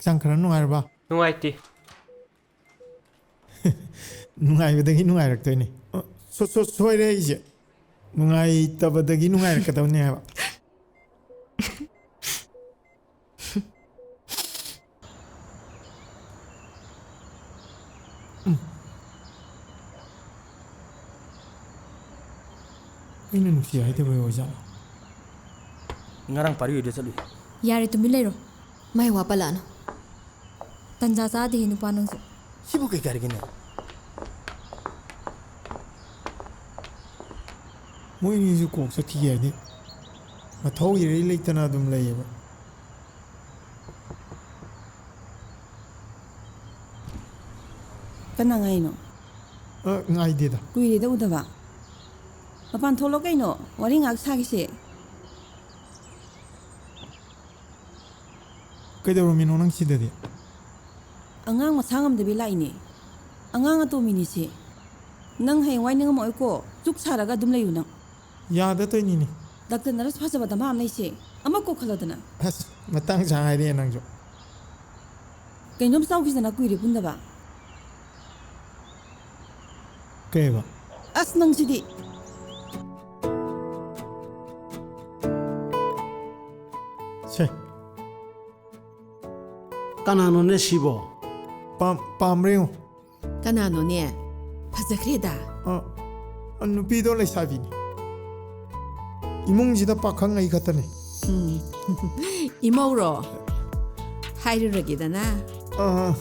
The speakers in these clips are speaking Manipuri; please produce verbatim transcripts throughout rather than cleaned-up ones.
ꯍꯛꯆꯥꯡ ꯈꯔ ꯅꯨꯡꯉꯥꯏꯔꯕ? ꯅꯨꯡꯉꯥꯏꯇꯦ꯫ ꯅꯨꯡꯉꯥꯏꯕꯗꯒꯤ ꯅꯨꯡꯉꯥꯏꯔꯛꯇꯣꯏꯅꯦ꯫ ꯑ, ꯁꯣ- ꯁꯣ- ꯁꯣꯏꯔꯦ ꯑꯩꯁꯦ꯫ ꯅꯨꯡꯉꯥꯏꯇꯕꯗꯒꯤ ꯅꯨꯡꯉꯥꯏꯔꯛꯀꯗꯕꯅꯦ ꯍꯥꯏꯕ꯫ ꯎꯝ꯫ ꯑꯩꯅ ꯅꯨꯡꯁꯤ ꯍꯥꯏꯗꯕꯩ ꯑꯣꯏꯖꯥꯠꯂꯣ? ꯉꯔꯥꯡ ꯄꯥꯔꯤ ꯍꯣꯏꯗ ꯆꯠꯂꯨꯏ꯫ ꯌꯥꯔꯦ, ꯇꯨꯃꯤꯟ ꯂꯩꯔꯣ꯫ ꯃꯥꯏ ꯋꯥ ꯄꯜꯂꯛꯑꯅꯨ꯫ ꯇꯟꯖꯥ ꯆꯥꯗꯦꯍꯦ ꯅꯨꯄꯥ ꯅꯪꯁꯨ꯫ ꯁꯤꯕꯨ ꯀꯩ ꯀꯥꯏꯔꯒꯦꯅꯦ? ꯃꯣꯏꯅꯤꯁꯨ ꯀꯣꯛ ꯆꯠꯈꯤꯒꯦ ꯍꯥꯏꯗꯤ ꯃꯊꯧ ꯏꯔꯩ ꯂꯩꯇꯅ ꯑꯗꯨꯝ ꯂꯩꯌꯦꯕ꯫ ꯀꯅꯥ ꯉꯥꯏꯅꯣ? ꯑ, ꯉꯥꯏꯗꯦꯗ꯫ ꯀꯨꯏꯔꯦꯗ ꯎꯗꯕ꯫ ꯃꯄꯥꯟ ꯊꯣꯛꯂꯣ ꯀꯩꯅꯣ, ꯋꯥꯔꯤ ꯉꯥꯏꯍꯥꯛ ꯁꯥꯈꯤꯁꯦ꯫ ꯀꯩꯗꯧꯔꯝꯃꯤꯅꯣ ꯅꯪ ꯁꯤꯗꯗꯤ? ꯑꯉꯥꯡ ꯃꯁꯥ ꯉꯝꯗꯕꯤ ꯂꯥꯛꯏꯅꯦ꯫ ꯑꯉꯥꯡ ꯑꯇꯣꯝꯕꯤꯅꯤꯁꯦ꯫ ꯅꯪ ꯍꯌꯦꯡꯋꯥꯏ ꯅꯤꯡꯉꯝꯃꯛꯑꯣꯏꯀꯣ꯫ ꯆꯨꯛ ꯁꯥꯔꯒ ꯑꯗꯨꯝ ꯂꯩꯌꯨ ꯅꯪ꯫ ꯌꯥꯗ ꯇꯧꯔꯤꯅꯤꯅꯦ꯫ ꯗꯥꯛꯇꯔ ꯅꯔꯁ ꯐꯖꯕ ꯗꯃꯥ ꯑꯃ ꯂꯩꯁꯦ꯫ ꯑꯃ ꯀꯧꯈꯠꯂꯣꯗꯅ꯫ ꯑꯁ, ꯃꯇꯥꯡ ꯆꯥ ꯍꯥꯏꯔꯛꯑꯦ ꯅꯪꯁꯨ꯫ ꯀꯩꯅꯣꯝ ꯆꯥꯎꯈꯤꯗꯅ, ꯀꯨꯏꯔꯦ ꯄꯨꯟꯗꯕ꯫ ꯀꯩꯕ? ꯑꯁ, ꯅꯪꯁꯤꯗꯤ꯫ ꯁꯦ꯫ ꯀꯅꯥꯅꯣꯅꯦ ꯁꯤꯕꯣ? ꯄꯥꯝ- ꯄꯥꯝꯕ꯭ꯔꯥ ꯌꯦꯡꯉꯣ꯫ ꯀꯅꯥꯅꯣꯅꯦ? ꯐꯖꯈ꯭ꯔꯦꯗ꯫ ꯑ, ꯑ, ꯅꯨꯄꯤꯗꯣ ꯂꯩꯁꯥꯕꯤꯅꯤ꯫ ꯏꯃꯨꯡꯁꯤꯗ ꯄꯥꯈꯪ ꯑꯩ ꯈꯛꯇꯅꯤ꯫ ꯎꯝ꯫ ꯏꯃꯧꯔꯣ? ꯍꯥꯏꯔꯨꯔꯒꯦꯗꯅ꯫ ꯑ,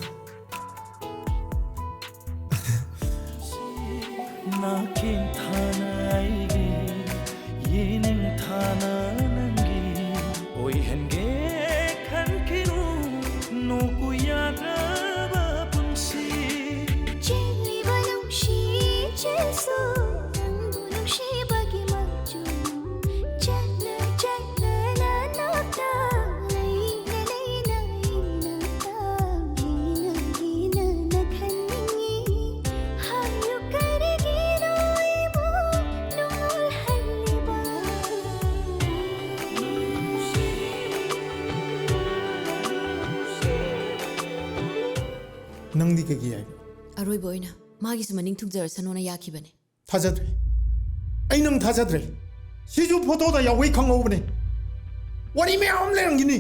ꯅꯥꯀꯦꯟ ꯊꯥꯅ ꯑꯩꯒꯤ, ꯌꯦꯅꯤꯡ ꯊꯥꯅ ꯅꯪꯒꯤ ꯑꯣꯏꯍꯟꯒꯦ ꯈꯟꯈꯤꯅꯨ, ꯅꯣꯛꯎ ꯌꯥꯗ꯭ꯔꯕ ꯄꯨꯟꯁꯤ꯫ ꯆꯦꯜꯂꯤꯕ ꯅꯨꯡꯁꯤ ꯏꯆꯦꯜꯁꯨ ꯅꯪꯕꯨ ꯅꯨꯡꯁꯤꯕꯒꯤ ꯃꯆꯨ꯫ ꯆꯠꯅ ꯆꯠꯅ ꯅꯅꯥꯛꯇ ꯂꯩꯅ ꯂꯩꯅ ꯏꯅꯥꯛꯇ ꯌꯦꯡꯅ ꯌꯦꯡꯅ ꯈꯟꯅꯤꯡꯉꯤ꯫ ꯍꯥꯏꯌꯨ ꯀꯔꯤꯒꯤꯅꯣ ꯑꯩꯕꯨ ꯅꯨꯡꯉꯣꯜꯍꯜꯂꯤꯕ? ꯂꯩꯒꯦ ꯍꯥꯏꯕ꯫ ꯑꯔꯣꯏꯕ ꯑꯣꯏꯅ ꯃꯥꯒꯤꯁꯨ ꯃꯅꯤꯡ ꯊꯨꯡꯖꯔꯁꯅꯣꯅ ꯌꯥꯈꯤꯕꯅꯦ꯫ ꯊꯥꯖꯗ꯭ꯔꯦ꯫ ꯑꯩ ꯅꯪ ꯊꯥꯖꯗ꯭ꯔꯦ꯫ ꯁꯤꯁꯨ ꯐꯣꯇꯣꯗ ꯌꯥꯎꯕꯩ ꯈꯪꯍꯧꯕꯅꯦ꯫ ꯋꯥꯔꯤ ꯃꯌꯥꯝ ꯑꯃ ꯂꯩꯔꯝꯒꯤꯅꯤ꯫